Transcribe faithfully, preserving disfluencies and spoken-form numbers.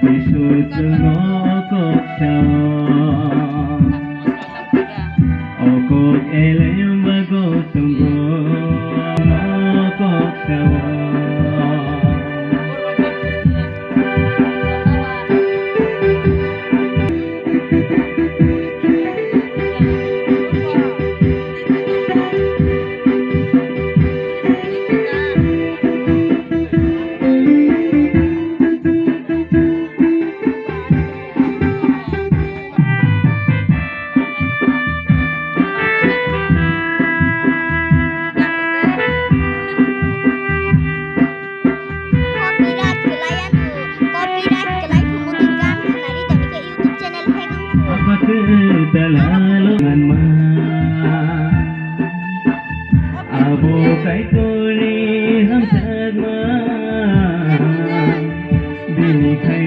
Jisu chwngno kok sao. O kok elem bagwi chwngno kok sao. Copyright kwlai ano, copyright kwlai thwngmani gan khnari tongkhe YouTube channel hack wngkhu. Apa khe dalalo manma, abo Kaitorni hamjakma, bini khai